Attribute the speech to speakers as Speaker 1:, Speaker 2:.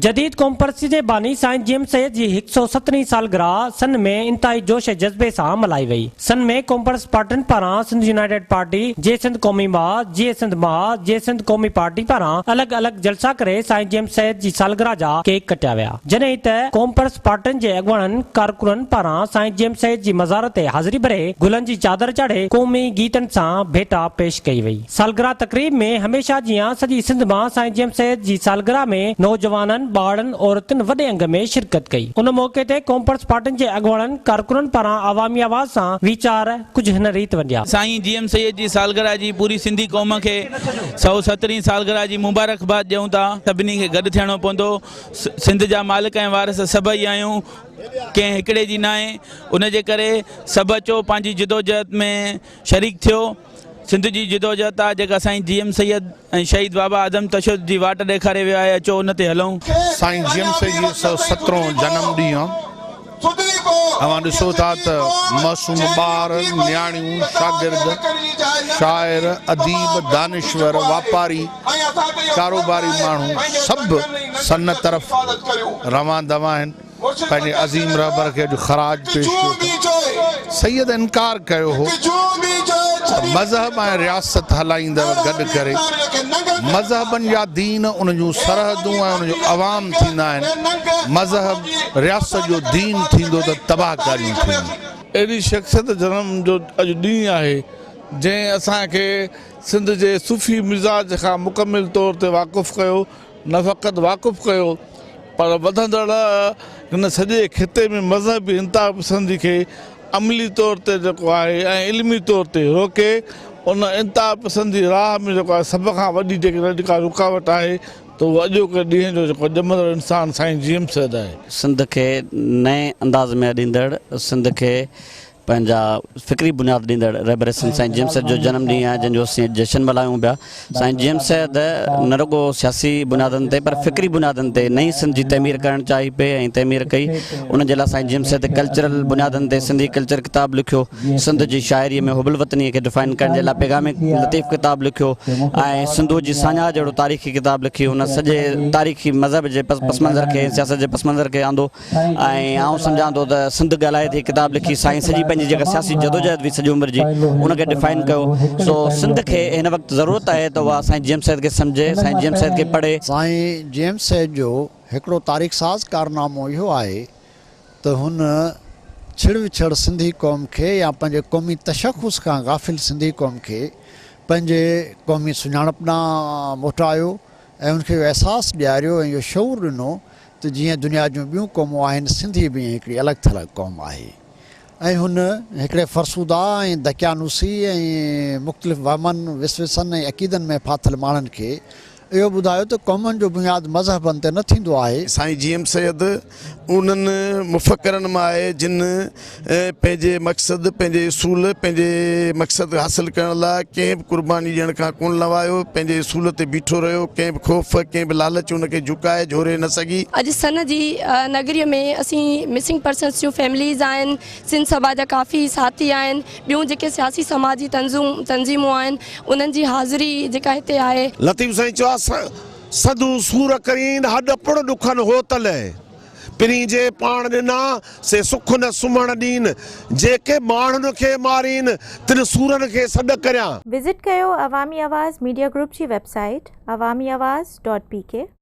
Speaker 1: جديد قومپرستي جي باني سائين جي ايم سيد جي هڪ سئو سترهين سالگرهه سن ۾ انتهائي جوش ۽ جذبي سان ملهائي وئي. سن ۾ قومپرست پارٽين پاران سنڌ يونائيٽيڊ پارٽي، جيئي سنڌ قومي محاذ، جيئي سنڌ محاذ، جيئي سنڌ قومي پارٽي پاران الڳ الڳ جلسا ڪري سائين جي ايم سيد جي سالگرهه جا ڪيڪ ڪٽيا ويا. جڏهن ته قومپرست پارٽين جي اڳواڻن، ڪارڪنن پاران سائين جي ايم سيد جي مزار تي حاضري ڀري گلن جي چادر چاڙهي قومي گيتن سان ڀيٽا پيش ڪئي وئي. سالگرهه تقريب ۾ هميشه جيان سڄي سنڌ مان سائين جي ايم سيد جي سالگرهه ۾ نوجوانن، ٻارڙن، عورتن وڏي انگ ۾ شرڪت ڪئي. ان موقعي تي قومپرست پارٽين جي اڳواڻن، ڪارڪنن پاران عوامي آواز سان ويچار ڪجهه هن ريت ونڊيا.
Speaker 2: سائين جي ايم سيد جي سالگرهه جي پوري سنڌي قوم کي 117 سالگرهه جي مبارڪباد ڏيون ٿا. سڀني کي گڏ ٿيڻو پوندو. سنڌ جا مالڪ ۽ وارث سڀئي آهيون، ڪنهن هڪڙي جي ناهي، ان جي ڪري سڀ اچو پنهنجي جدوجهد ۾ شريڪ ٿيو، سنڌ جي جدوجهد آهي جيڪا سائين جي ايم سيد ۽ شهيد بابا عدم تشدد جي واٽ ڏيکاري ويو آهي اچو ان تي هلون.
Speaker 3: سائين جي ايم سيد جي 117 جنم ڏينهن اوهان ڏسو ٿا ته معصوم ٻار، نياڻيون، شاگرد، شاعر، اديب، دانشور، واپاري، ڪاروباري ماڻهو سڀ سن طرف روان دوان آهن. پنهنجي عظيم رهبر کي اڄ خراج پيش ڪيو اٿن. سيد انڪار ڪيو هو ته مذهب ۽ رياست هلائيندڙ گڏ ڪري مذهبن جا دين ان جون سرحدون ۽ ان جو عوام ٿيندا آهن، مذهب رياست جو دين ٿيندو ته تباهه ڪاريون ٿينديون.
Speaker 4: اهڙي شخصيت جنم جو اڄ ڏينهن آهي، جنهن اسان کي سنڌ جي صوفي مزاج کان مڪمل طور تي واقف ڪيو، نه فقط واقف ڪيو پر وڌندڙ هن سڄي خطي ۾ مذهبي انتهاپسندي کي عملي طور تي جيڪو آهي ۽ علمي طور تي روڪي ان انتهاپسندي راهه ۾ جيڪو آهي سڀ کان وڏي جيڪڏهن ڪا رڪاوٽ آهي ته اهو اڄوڪي ڏينهن جو جيڪو ڄمندڙ انسان سائين جي ايم سيد آهي.
Speaker 5: سنڌ کي نئين انداز ۾ اڏيندڙ، سنڌ کي پنهنجا فڪري بنياد ڏيندڙ رهبر سنڌ سائين جي ايم سيد جو جنم ڏينهن آهي جنهن جو اسين اڄ جشن ملهايون پيا. سائين جي ايم سيد نه رڳو سياسي بنيادن تي پر فڪري بنيادن تي نئين سنڌ جي تعمير ڪرڻ چاهي پئي ۽ تعمير ڪئي. ان جي لاء سائين جي ايم سيد ڪلچرل بنيادن تي سنڌي ڪلچر ڪتاب لکيو. سنڌ جي شاعريء ۾ حب الوطنيء کي ڊفائن ڪرڻ جي لاء پيغام لطيف ڪتاب لکيو ۽ سنڌوء جي ساڃاهه جهڙو تاريخي ڪتاب لکي هن سڄي تاريخي مذهب جي پس منظر کي ۽ سياست جي پس منظر کي آندو. ۽ آئون سمجهان ٿو ته سنڌ ڳالهائي ٿي ڪتاب لکي سائين سڄي پنهنجي جيڪا سياسي جدوجهد هئي سڄي عمر جي ان کي ڊفائن ڪيو سو سنڌ کي هن وقت ضرورت آهي ته اها سائين جي ايم سيد کي سمجهي سائين جي ايم سيد کي پڙهي.
Speaker 6: سائين جي ايم سيد جو هڪڙو تاريخ ساز ڪارنامو اهو آهي ته هن ڇڙ وڇڙ سنڌي قوم کي يا پنهنجي قومي تشخص کان غافل سنڌي قوم کي پنهنجي قومي سڃاڻپ ڏانهن موٽايو ۽ ان کي اهو احساس ڏياريو ۽ اهو شعور ڏنو ته جيئن دنيا جون ٻيون قومون آهن سنڌي به ائين هڪڙي الڳ ٿلڳ قوم آهي ۽ هن هڪڙي فرسوده ۽ دقيانوسي ۽ مختلف وهمن، وسوسن ۽ عقيدن ۾ ڦاٿل ماڻهن کي اهو ٻڌايو ته قومن جو بنياد مذهبن تي نه ٿيندو آهي.
Speaker 7: سائين جي ايم سيد انهن مفڪرن مان آهي جن پنهنجي مقصد، پنهنجي اصول، پنهنجي مقصد حاصل ڪرڻ لاء ڪنهن به قرباني ڏيڻ کان ڪونه لنوايو، پنهنجي اصول تي بيٺو رهيو، ڪنهن به خوف، ڪنهن به لالچ ان کي جهڪائي جهوري نه سگهي.
Speaker 8: اڄ سن جي نگريء ۾ اسين مسنگ پرسنس جون فيمليز آهن، سنڌ سڀا جا ڪافي ساٿي آهن، ٻيون جيڪي سياسي سماجي تنظيمون آهن انهن جي حاضري جيڪا هتي آهي.
Speaker 7: لطيف سائين چيو آهي، سڌو سور ڪرين، هڏ پڻ ڏکن هوت لئه. پرين جي پاڻ ڏنا، سي سک نه سمهڻ ڏين، جيڪي ماڻهن کي مارين، تن سورن کي سڏ ڪريان.
Speaker 9: وزٽ ڪيو عوامي آواز ميڊيا گروپ جي website Awami Awaz dot P K.